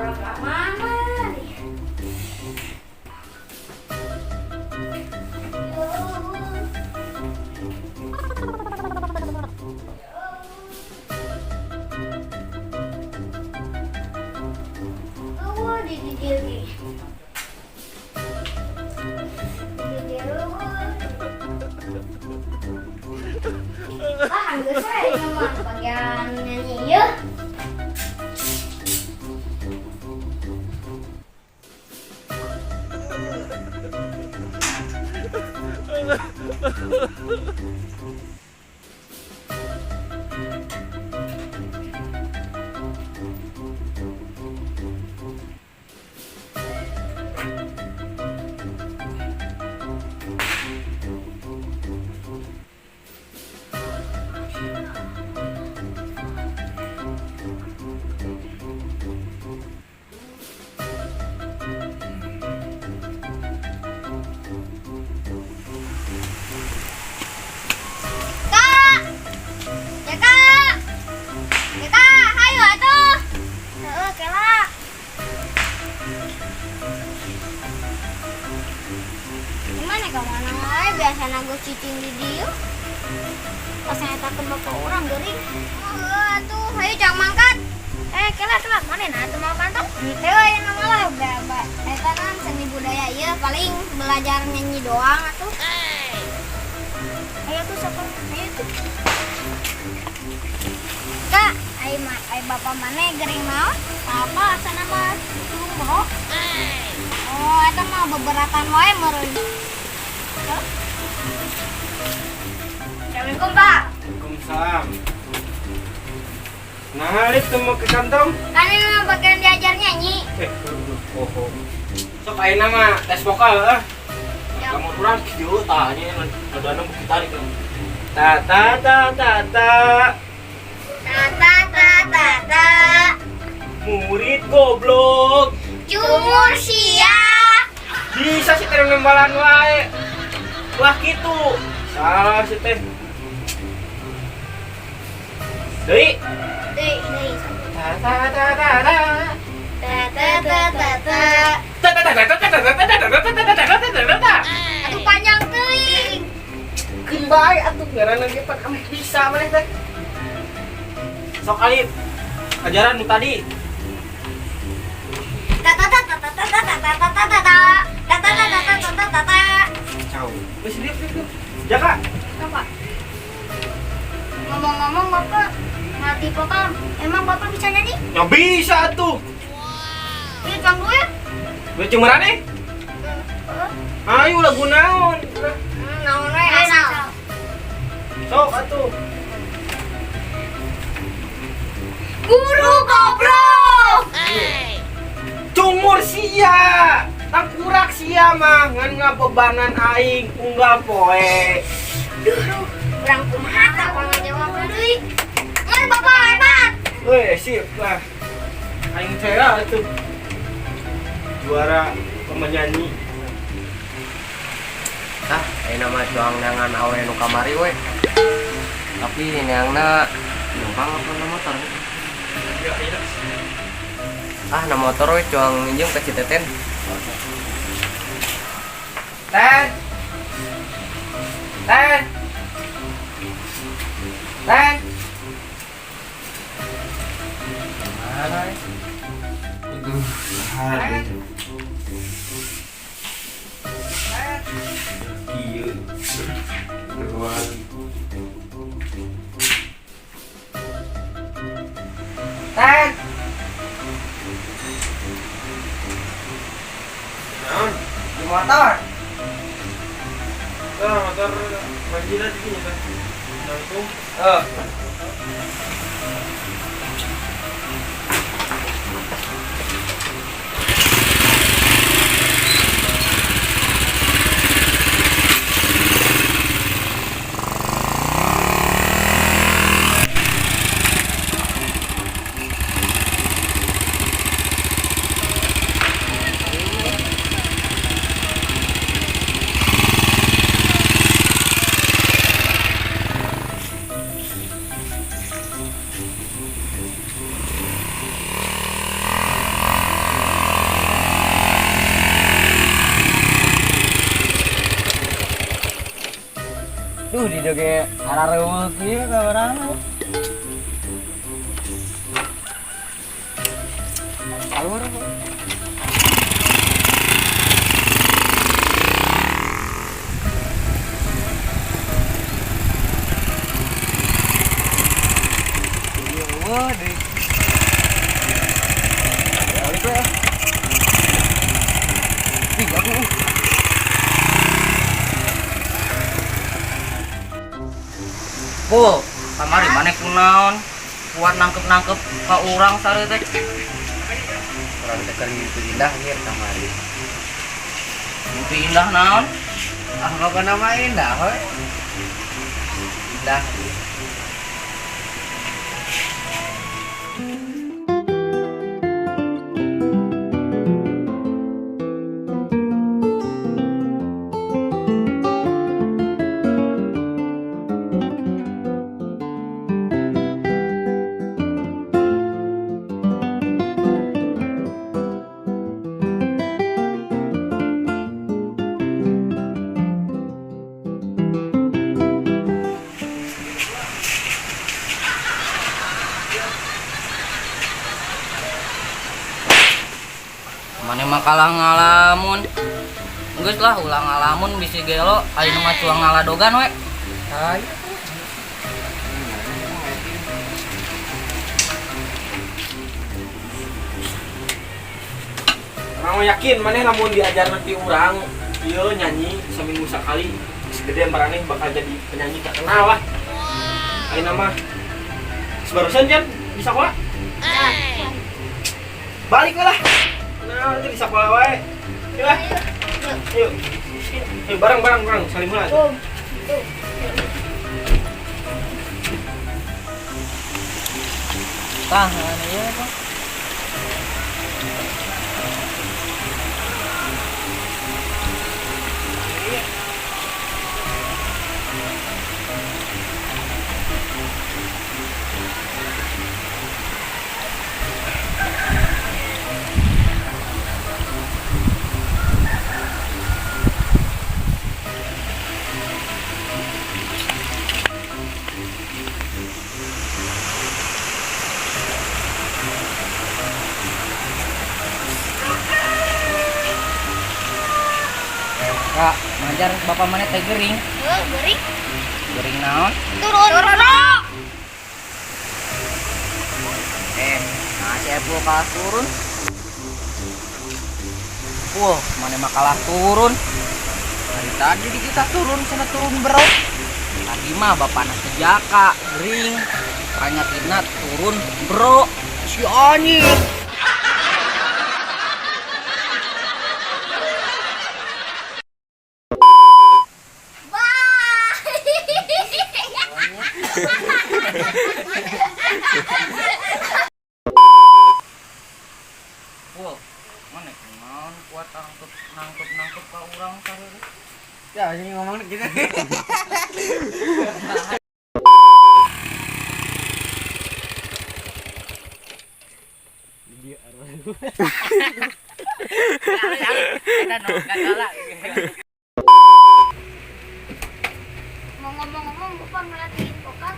Orang ka mana nih? Ya Allah. Eueuh di dieu ge. Di dieu eueuh. Ah, geus we ieu mah bagian nyanyi ieu. Kak! Ya, Kak! Ya, Kak, hayu atuh. Heeh, kela. Gimana ka mana wae, biasana geus cicing di dieu. Pas nyatakeun bapak urang geuring. Heeh atuh, hayu jang mangkat. Eh, kela kela, mana nah atuh mau kantong? Henteu, aya nama lah, ba eta kan seni budaya ieu, paling belajar nyanyi doang atuh. Ayo tuh siapa? Ayo tuh. Kak, ai ma, ai bapak mana gering naon? Apa asana mah tulung. Oh, eta mah beberatan wae meureun. Hah? Assalamualaikum, Pak. Waalaikumsalam. Nah, Lip, tuh mau ke kantong? Kan ini mah bagian diajar nyanyi. Eh, oh, oh. Sok ayeuna mah tes vokal ah. Ya. Kamu kurang kieu tah nya nadana beuki tarik. Ta ta ta ta ta. Ta ta ta ta ta. Murid goblok. Cungur sia. Bisa sih teh nembalan wae. Wah kitu. Salah sih teh. Deui. Deui, deui. Ta ta ta ta ta. Ta ta ta ta ta. Ta ta ta ta ta ta ta ta ta ta ta ta ta ta ta ta. Atuh panjang teuing. Keun bae atuh, ngaranna ge pan ameh bisa maneh teh. Sok Alif. Ajaran nu tadi. Ta ta ta ta ta ta ta ta ta ta ta ta. Ta ta ta ta ta ta ta ta ta. Ciao. Wis, lihat lihat. Jaka. Apa? Ngomong-ngomong, Bapak ngelatih vokal, emang Bapak bisa nyanyi? Ya bisa atuh. Ini canggu ya? Geus cuma nih. Heeh. Ayo lagu naon? Naon we asal. Sok atuh. Guru goblok. Cungur sia. Tangkurak sia mah ngan ngabebanan aing unggal poe. Duh, kurang kumaha tah pangajawab deui. Ngan Bapak hebat. Weh, sip lah. Aing teh atuh. Juara penyanyi. Ah, ayeuna mah cuang neangan awe nu kamari we. Tapi neangna numpang apa na motor? Ya, iya. Ah, na motor we, cuang nginjem ke Citeten. Ten. Ten. Ten. Mana we? Aduh, aduh. Iya. Keluar. Ten. Naon? Di motor. Ah, motor manjina di sini kan. Langsung. Eh, Duh, di dieu ge arareuweuk ieu kabarana. Keluar apa? Iya, wah, deh. Balik we. Ih, aku. Pul, kamari maneh kunaon? Kuat nangkep-nangkep ka urang sare teh. Urang teh keur ngimpi indah anjir kamari. Mimpi indah naon? Ah, pokokna mah indah we. Indah. Maneh mah kalah ngalamun. Geus lah ulah ngalamun bisi gelo, ayeuna mah cuang ngaladogan we. Hayu. Urang mah yakin maneh lamun diajar nanti urang ieu nyanyi seminggu sekali geus gede maraneh bakal jadi penyanyi terkenal lah. Ayeuna mah geus barusan kan di sekolah? Balik we lah. Nah, nanti di sekolah wae. Yuk lah. Yuk. Yuk bareng bareng bareng salim heula. Tuh. Tah, ieu apa? Kak, majar bapak maneh teh gering. Heuh, gering. Gering naon? Turun. Turun. Nah si Epul kalah turun. Wah, maneh mah kalah turun. Dari tadi di kita turun sana turun bro. Tadi mah bapakna si Jaka gering. Panyakitna turun bro. Si anjing. Wah, maneh kunaon kuat nangkep nangkep nangkep ka urang sare teh. Ya, sini ngomong gitu. Mau ngomong-ngomong, gua ngelatih vokal.